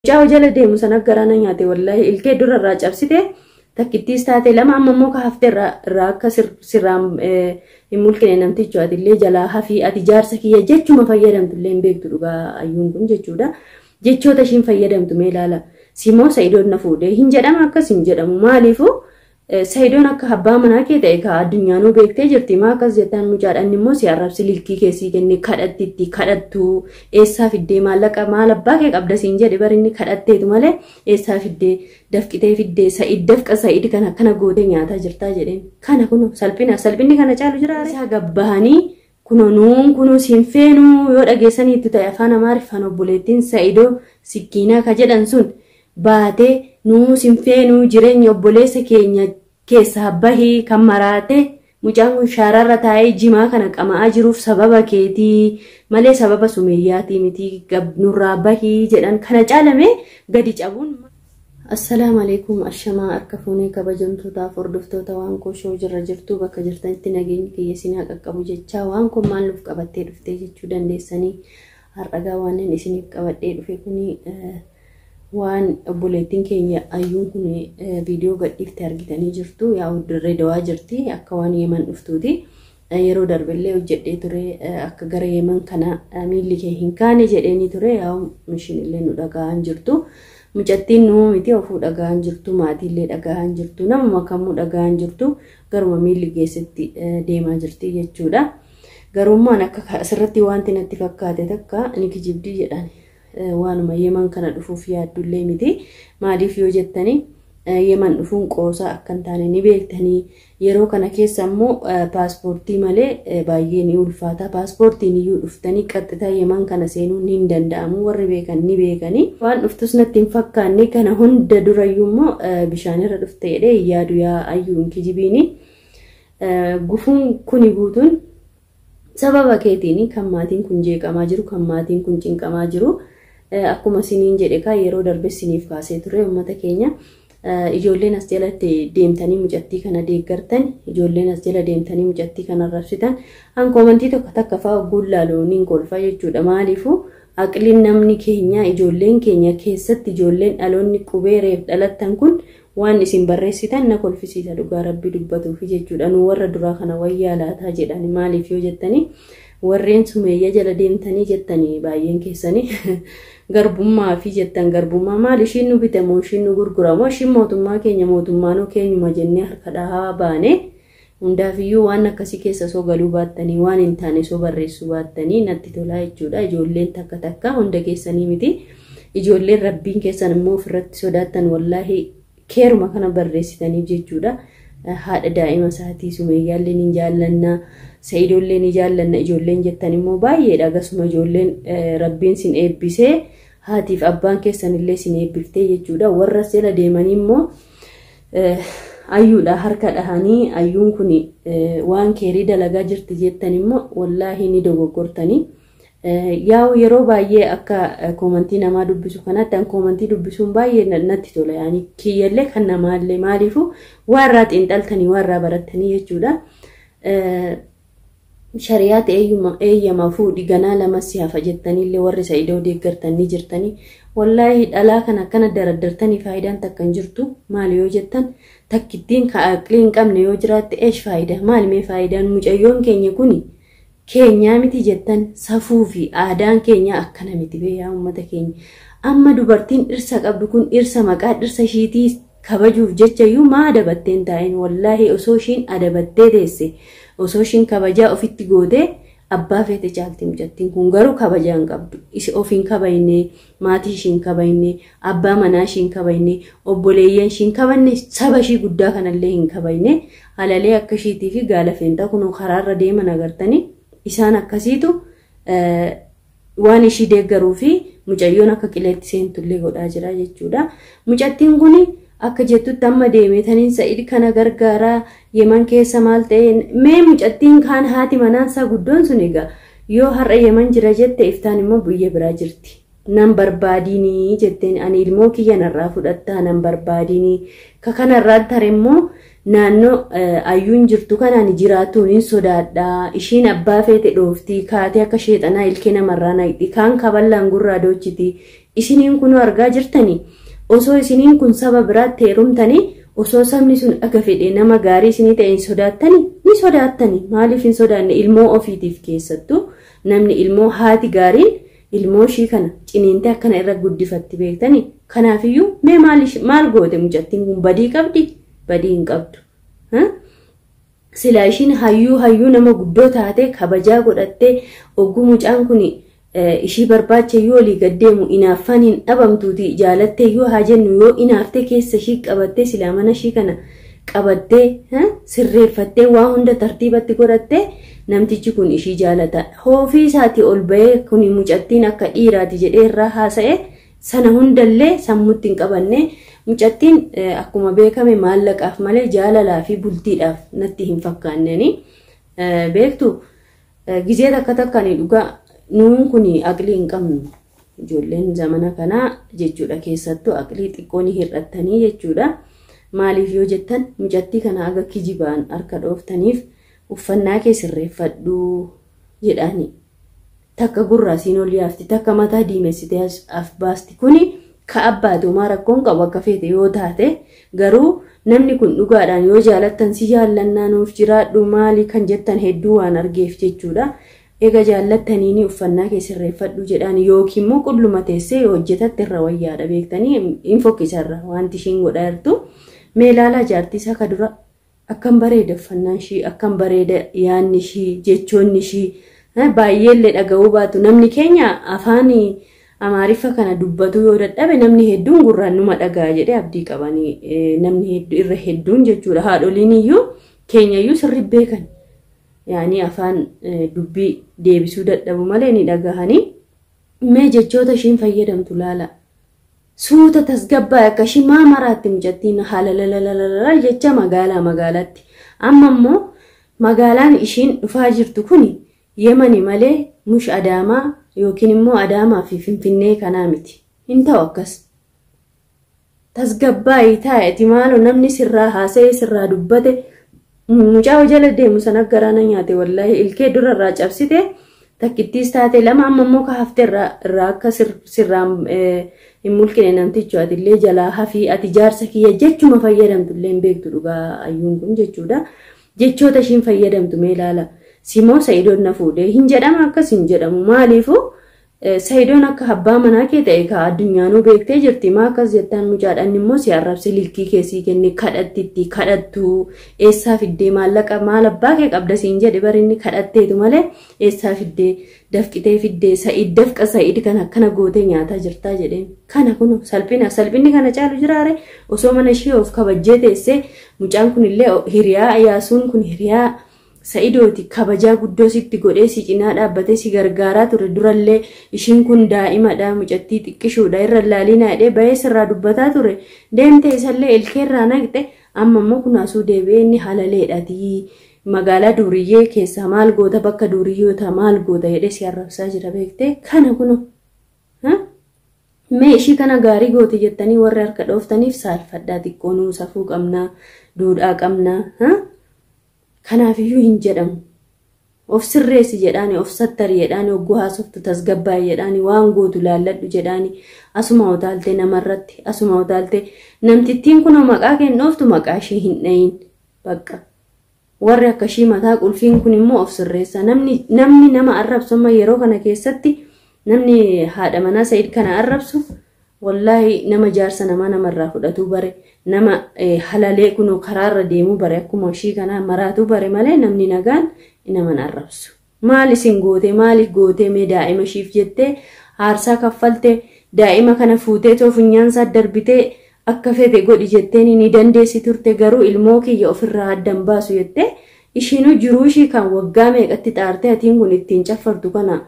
Mucaa jala deemu sana garaa na nyaate wallaahi ilkee dura irraa cabsite takkittiis taate lama amma immoo ka hafte irraa akka sirraan hin mulqine namticho atillee jalaa hafii ati jaarsa kiyya jechuma fayyadamtu illee hin beektu dhugaa ayyuun kun jechuudha. Jechoota ishiin fayyadamtu mee ilaala. Simoo Sa'idoon na fuudhee hin jedhama akkas hin jedhamu maaliifuu Sa'idoon akka abbaa manaa kee ta'e ka addunyaanuu beektee jirti maa akkas jettaan mucaadhaan immoo si arrabsi likkii kee sii kenne kadhatti itti kadhattu eessaa fiddee maallaqa maal abbaa kee qabda siin jedhe bari inni kadhatteetu malee eessaa fiddee dafqitee fiddee Sa'id dafqa Sa'id kana akkana gootee nyaataa jirtaa jedheen kana kun salphina salphinni kana caalu jira isaa gabbahanii kunoo nuun kunuu siin feenuu yoo dhageessaniitu ta'e afaan Amaariffaan obboleettiin Sa'idoo sikkiinaa ka jedhan sun baatee nuu sin feenuu jireenya obboleessa keenya keessaa bahii kan maraate mucaan kun shaararra taa'ee jimaa kana qama'aa jiruuf sababa keetii malee sababa sumeeyyaatii miti nurraa bahii jedhan kana caalame gadi cabuun. Assalaamu alaikum ashamaa harka fuunee kabajamtootaaf hordoftoota waan koo shoo jirra jirtu bakka jirtanitti nageenyi kiyya isin haa qaqqabu jechaa waan kun maal nuuf qabattee dhuftee jechuu dandeessanii har'agaa waan inni isiniif qabadhee dhufe kuni waan obboleettiin keenya ayyuun kun viidiyoo gadhiifte argitanii jirtu yaa'u dirree dawaa jirti akka waan yeman dhuftuuti yeroo darbellee hojjedhee ture akka gara yeman kana miilli kee hin kaane jedheenii ture yaa'u mishiinillee nu dhaga'aan jirtu mucattiin nuu miti ofuu dhaga'aan jirtu maatiillee dhaga'aan jirtu namuma kamuu dhaga'aan jirtu garuma miilli geessetti deemaa jirti jechuudha. Garummaan akka asirratti wanti natti fakkaate takka ni kijibdii jedhan. Waanuma yeman kana dhufuuf yaaddullee miti. Maaliif yoo jettanii yeman dhufuun qoosaa akka hin taane ni beektanii yeroo kana keessa immoo paaspoortii malee baay'ee ni ulfaata. Paaspoortiin iyyuu dhuftanii qaxxitaa yeman kana seenuun hin danda'amu warri beekan ni beekanii. Waan dhuftus natti hin fakkaanne kana hunda durayyuu immoo bishaanirra dhufte jedhee yaadu yaa ayyuu hin kijibiini. Gufuun kuni guutuun sababa keetiin kan maatiin kun jeeqamaa jiru kan maatiin kun cinqamaa jiru. Akkuma isiniin jedhe kaa yeroo darbe isiniif kaasee ture uummata keenya ijoolleen as jalatti deemtanii mucattii kana deeggartan ijoolleen as jala deemtanii mucattii kana arrabsitan an koomantii tokko takka fa'aa ogguun laalu niin kolfa jechuudha maaliifuu aqliin namni keenya ijoolleen keenya keessatti ijoolleen dhaloonni qubee reef dhalattan kun waan isin barreessitan na kolfisiisa dhugaa rabbii dubbatuufi jechuudha nu warra duraa kana wayyaa laataa jedhan maaliif yoo jettanii warreen sumeeyya jala deemtanii jettanii baay'een keessanii garbummaa fi jettan garbummaa maal ishiin nu bite moo ishiin nu gurgura moo ishiin mootummaa keenya mootummaanuu keenyuma jennee harka dhahaa baane hundaafiyyuu waan akkasii keessa soo galuu baattanii waan hin taane soo barreessuu baattanii natti tolaa jechuudha ijoolleen takka takka hunda keessanii miti ijoolleen rabbiin keessan immoo ofirratti sodaattan wallaahi keeruma kana barreessitaniif jechuudha. Haadha daa'ima isaatii sumeeyyaallee ni jaallanna sa'idoollee ni jaallanna ijoolleen jettan immoo baay'eedha akkasuma ijoolleen rabbiin sin eebbisee haatiif abbaan keessan illee sin eebbiftee jechuudha warra jala deemanii immoo ayyuudha harka dhahanii ayyuun kun waan keerii dalagaa jirti jettan immoo wallaahi ni dogoggortanii. Yaa'u yeroo baay'ee akka koomantii namaa dubbisu kanatti an koomantii dubbisuun baay'ee natti tola yaani kiyyallee kan namaallee maaliifu waan irraa xiinxaltanii waan irraa barattanii jechuudha. Shariyaata eeyyama fuudhi ganaa lama si hafa jettaniillee warri Sa'idoo deeggartanii jirtanii wallaahi dhalaa kana akkana daraddartanii faayidaan takka hin jirtu maali yoo jettan takkittiin ka aqlii hin qabne yoo jiraatte eesh faayida maali mee faayidaan mucayyoon keenya kuni keenyaa miti jettan safuu fi aadaan keenya akkana miti bee yaa uummata keenya amma dubartiin dhirsa qabdu kun dhirsa maqaa dhirsa ishiitii kabajuuf jecha iyyuu maa adabatteen taa'in wallaahi osoo ishiin adabattee teesse osoo ishiin kabajaa ofitti gootee abbaa feete caalti mucattiin kun garuu kabajaa hin qabdu of hin kabajne maatii ishii hin kabajne abbaa manaa ishii hin kabajne obboleeyyan ishii hin kabajne saba ishii guddaa kanallee hin kabajne halalee akka ishiitii fi gaala feentaa kun karaarra deeman agartanii isaan akkasiitu waan ishii deeggaruu fi mucayyoon akka qileetti seentullee godhaa jira jechuudha. Mucattiin kun akka jettutti amma deemee taniin Sa'id kana gargaaraa yeman keessa maal ta'e mee mucattiin kaan haati manaansaa guddoon sun egaa yoo har'a yeman jira jette iftaan immoo biyya biraa jirti. Nan barbaadinii jetteen ani ilmoo kiyya narraa fudhattaa nan barbaadinii ka kanarraa tare immoo naannoo ayyuun jirtu kanaan jiraatuun hin sodaadhaa ishiin abbaa feete dhooftii kaatee akka sheexanaa ilkee namarraa naqxi kaan kaballaan gurraa doochiti Isiniin kun argaa jirtanii osoo isiniin kun saba biraatti heerumtanii osoo sabni sun aga fedhe nama gaarii isinii ta'e hin sodaattani ni sodaattani. Maaliif hin sodaanne? Ilmoo ofiitiif keessattuu namni ilmoo haati gaariin ilmoo ishii kana ciniintee akkana irra guddifatti beektanii. Kanaafiyyuu mee maal goote mucattiin kun? Badii qabdi? Badii hin qabdu. Silaa ishiin hayyuu nama guddoo taate kabajaa godhattee ogguu mucaan kun ishii barbaacha yoo olii gad deemu inaaffaan hin dhabamtuuti jaalattee yoo haa jennu yoo inaaftee keessa ishii qabattee silaa mana ishii kana qabattee sirreeffattee waa hunda tartiibatti godhattee namtichi kun ishii jaalata. Hoofii isaatii ol bahee kun mucattiin akka dhiiraati jedhee irraa haasa'e sana hundallee sammuutti hin qabanne. Mucattiin akkuma beekame maallaqaaf malee jaalalaa fi bultiidhaaf natti hin fakkaanneni. Beektu gizee takka takkaan dhugaa nuun kun aqlii hin qabnu. Ijoolleen zamana kanaa jechuudha keessattuu aqlii xiqqoo ni hir'attanii jechuudha. Maaliif yoo jettan mucattii kana aga kijibaan harka dhooftaniif uffannaa kee sirreeffadhu jedhani. Takka gurraa siin ol yaafti, takka mataa diimessitee as baasti. Kuni ka abbaatu homaa rakkoon qabu akka feete yoo taate garuu namni kun dhugaadhaan yoo jaalattan si jaallannaa nuuf jiraadhu maali kan jettan hedduu waan argeef jechuudha. Eega jaallattaniini uffannaa kee sirreeffadhu jedhaan yookiin immoo qulluma teessee yoo hojjetatte irra wayyaadha beektanii hin fokkisarra wanti ishiin godhaa jirtu. Mee ilaalaa jaartii isaa ka dura akkam bareeda uffannaan ishii, akkam bareeda yaanni ishii, jechoonni ishii baay'eellee dhaga'uu baatu. Namni keenya afaan Amaariffa kana dubbatu yoo dadhabe namni hedduun gurraan numa dhaga'a jedhee abdii qabanii namni irra hedduun jechuudha. Haadholiin iyyuu keenya iyyuu sirri beekan. Yaani afaan dubbii deebisuu dadhabu malee ni dhagahanii. Mee jechoota ishiin fayyadamtu laala. Suuta tasgabbaa akka ishii maa maraatti mucattiin haala lalalala jecha magaalaa magaalaatti. Amma immoo magaalaan ishiin dhufaa jirtu kuni Yemani malee mush Adaamaa yookiin immoo Adaamaa fi Finfinnee kanaa miti. Hin ta'u akkas. Tasgabbaa'ii taa'eeti maaloo namni sirraa haasa'ee sirraa dubbate mucaa jala deemu sana garaana nyaate wallaahi ilkee durarraa cabsite takkittiis taate lama amma immoo ka hafte irraa akka sirraan hin mulqine namticho atillee jalaa hafii ati jaarsa kiyya jechuma fayyadamtu illee hin beektu dhugaa ayyuun kun jechuudha. Jechoota ishiin fayyadamtu mee ilaala. Simoo Sa'idoon na fuudhee hin jedhama akkas hin jedhamu maaliifuu Sa'idoon akka abbaa manaa kee ta'e ka addunyaanuu beektee jirti maa akkas jettaan mucaadhaan immoo si arrabse likkii keessii kenne kadhattitti kadhattu eessaa fiddee maallaqa maal abbaa kee qabda siin jedhe bari inni kadhatteetu malee eessaa fiddee dafqitee fiddee Sa'id dafqa Sa'id kana akkana gootee nyaataa jirtaa jedheen kana kun salphina salphinni kana caalu jiraare osoo mana ishee of kabajjee teessee mucaan kun illee hiriyaa Yaasuun kun hiriyaa Sa'idooti kabajaa guddoo sitti godhee si cinaa dhaabbatee si gargaaraa ture durallee ishiin kun daa'imadha mucattii xiqqishuudha irra laalinaa jedhee bahee sirraa dubbataa ture deemtee isallee ilkeerraa naqxe amma immoo kunaasuu deebi'ee inni halaleedhaati magaalaa duuriyyee keessaa maal goota bakka duuriyyoota maal goota jedhee si arrabsaa jira beektee kana kuno. Mee ishii kana gaarii goote jettanii warri harka dhooftaniif saalfadhaa xiqqoo nuu safuu qabnaa duudhaa qabnaa. Kanaafiyyuu hin jedhamu. Of sirreessi jedhaani, of sattari jedhaani, ogguu haasoftu tasgabbaa'i jedhaani, waan gootu laalladhu jedhaani, asuma utaaltee namarratti, asuma utaaltee namtittiin kunoo maqaa kennooftu maqaa ishii hin dhayin. Bakka. Warri akka ishii mataa qulfiin kun immoo of sirreessa. Namni nama arrabsu amma yeroo kana keessatti namni haadha manaa Sa'id kana arrabsu wallaahi nama jaarsa namaa namarraa fudhatu bare nama halalee kunoo karaarra deemuu bare akkuma ishii kanaa maraatu bare malee namni nagaan nama arrabsu. Maal isin gootee maaliif gootee mee daa'ima ishiif jettee aarsaa kaffaltee daa'ima kana fuutee too funyaansaa darbitee akka fete godhi jetteen ni dandeessi turte garuu ilmoo kiyya ofirraa addan baasu jettee ishiinuu jiruu ishii kan waggaa meeqatti xaartee atiin kun ittiin caffartu kana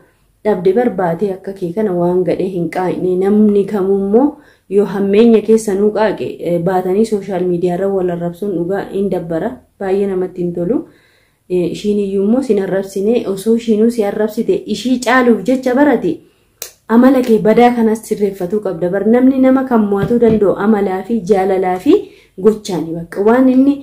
dhabde barbaatee akka kee kana waan gadhee hin qaaqne namni kamummoo yoo hammeenya keessanuu qaaqe baatanii sooshaal miidiyaarra wal arrabsuun dhugaa hin dabbara baay'ee namatti hin tolu. Ishiin iyyuu immoo sin arrabsine osoo ishiinuu si arrabsite ishii caaluuf jecha barate amala kee badaa kanas sirreeffatuu qabda bar namni nama kan mo'atuu danda'u amalaa fi jaalalaa fi gochaani bakka waan inni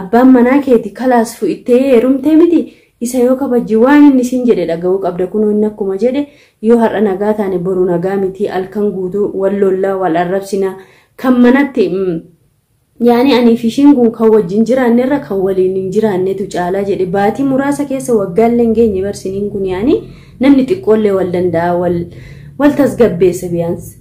abbaan manaa keeti kalaas fu'ittee heerumtee miti Isa yoo kabajji waan inni siin jedhe dhaga'uu qabda. Kunoo inni akkuma jedhe yoo har'a nagaa taane boru nagaa miti, halkan guutuu wal lollaa wal arrabsinaa kan manatti yaani anii fi ishiin kun kan wajjin jiraannerra kan waliin hin jiraannetu caalaa jedhe. Baatii muraasa keessa waggaallee hin geenye barsiniin kun yaani namni xiqqoollee wal danda'a wal tasgabbeessa biyaansi.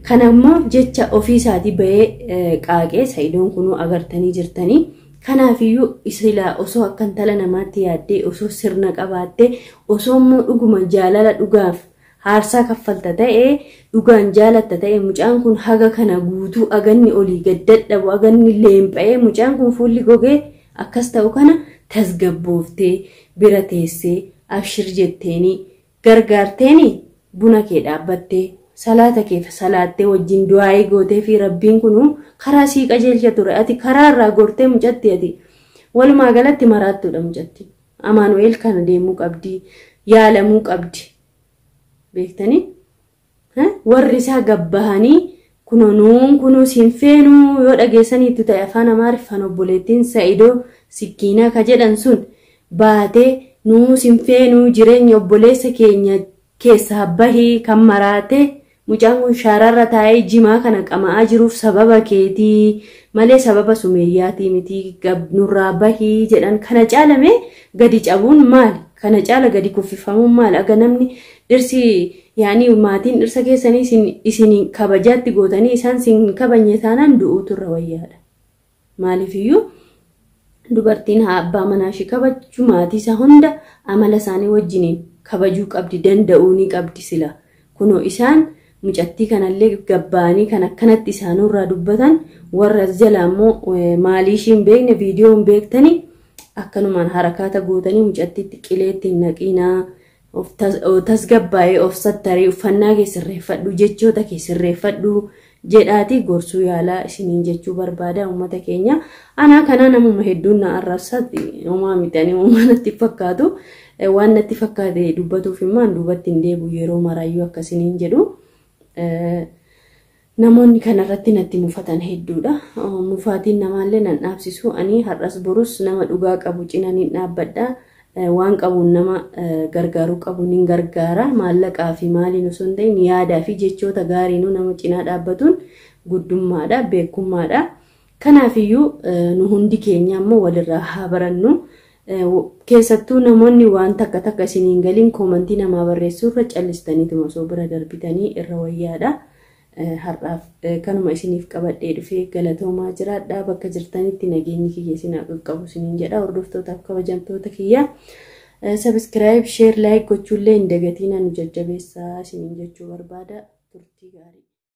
Kana immoo jecha ofii isaatii bahee qaaqee Sa'idoon kunuu agartanii jirtanii. Kanaafiyyuu silaa osoo akka intala namaatti yaaddee osoo sirna qabaattee osoo immoo dhuguma jaalala dhugaaf haarsaa kaffalta ta'ee dhugaan jaalatta ta'e mucaan kun haga kana guutuu aganni olii gad dadhabu aganni leenpha'ee mucaan kun fuulli gogee akkas ta'u kana tasgabbooftee bira teessee abshir jetteenii gargaarteenii buna kee dhaabbattee salaata kee salaattee wajjin du'aayii gootee fi rabbiin kunuu karaa sii qajeelcha ture. Ati karaa irraa gortee mucatti ati walumaa galatti maraattuudha mucatti. Amaanu'eel kana deemuu qabdi, yaalamuu qabdi. Beektanii? Warri isaa gabbahanii kunoo nuun kunuu siin feenuu yoo dhageessaniitu ta'e afaan Amaariffaan obboleettiin Sa'idoo Sikkiinaa ka jedhan sun baatee nuu siin feenuu jireenya obboleessa keenya keessaa bahii kan maraate mucaan kun shaararra taa'ee jimaa kana qama'aa jiruuf sababa keetii malee sababa sumeeyyaatii miti nurraa bahii jedhan. Kana caalame gadi cabuun maali? Kana caala gadi kuffifamuun maali? Aga namni dhirsi yaani maatiin dhirsa keessanii isin kabajaatti gootanii isaan sin kabajne taanaan du'uutu irra wayyaadha. Maaliifiyyuu dubartiin haa abbaa manaa ishee kabajuu maatii isaa hunda amala isaanii wajjiniin kabajuu qabdi, danda'uu ni qabdi sila. Kunoo isaan mucattii kanallee gabba'anii kan akkanatti isaanirraa dubbatan warra jala immoo maalii ishii hin beekne viidiyoo hin beektanii akkanumaan harakaata gootanii mucattiitti qileetti hin naqiinaa of tasgabbaa'ee of sattaree uffannaa kee sirreeffadhu jechoota kee sirreeffadhu jedhaatii gorsuu yaalaa isiniin jechuu barbaada uummata keenya. Anaa kanaa namuma hedduun na arrabsatti homaa miti ani homaa natti fakkaatu waan natti fakkaate dubbatuuf immoo duubatti hin deebi'u yeroo maraayyuu akkasiniin jedhu. Namoonni kanarratti natti mufatan hedduudha. Mufaatiin namaallee nan dhaabsisu. Ani har'as borus nama dhugaa qabu cina niin dhaabbadha. Waan qabuun nama gargaaruu qabu nin gargaara. Maallaqaa fi maaliin osoo hin ta'in yaadaa fi jechoota gaariinuu nama cinaa dhaabbatuun guddummaadha, beekummaadha. Kanaafiyyuu nu hundi keenya ammoo walirraa haa barannu. Keessattuu namoonni waan takka takka isiniin galiin koomantii namaa barreessuu irra callistaniituma osoo bira darbitanii irra wayyaadha. Har'aaf kanuma isiniif qabadhee dhufee galatoomaa jiraadha. Bakka jirtanitti nageenyi kiyya isin haa qaqqabu isiniin jedha. Hordoftootaaf kabajamtoota kiyya. Sabiskiraayib, sheer, laayik gochuullee hin dagatiin nu jajjabeessaa isiniin jechuu barbaada. Turtii gaarii.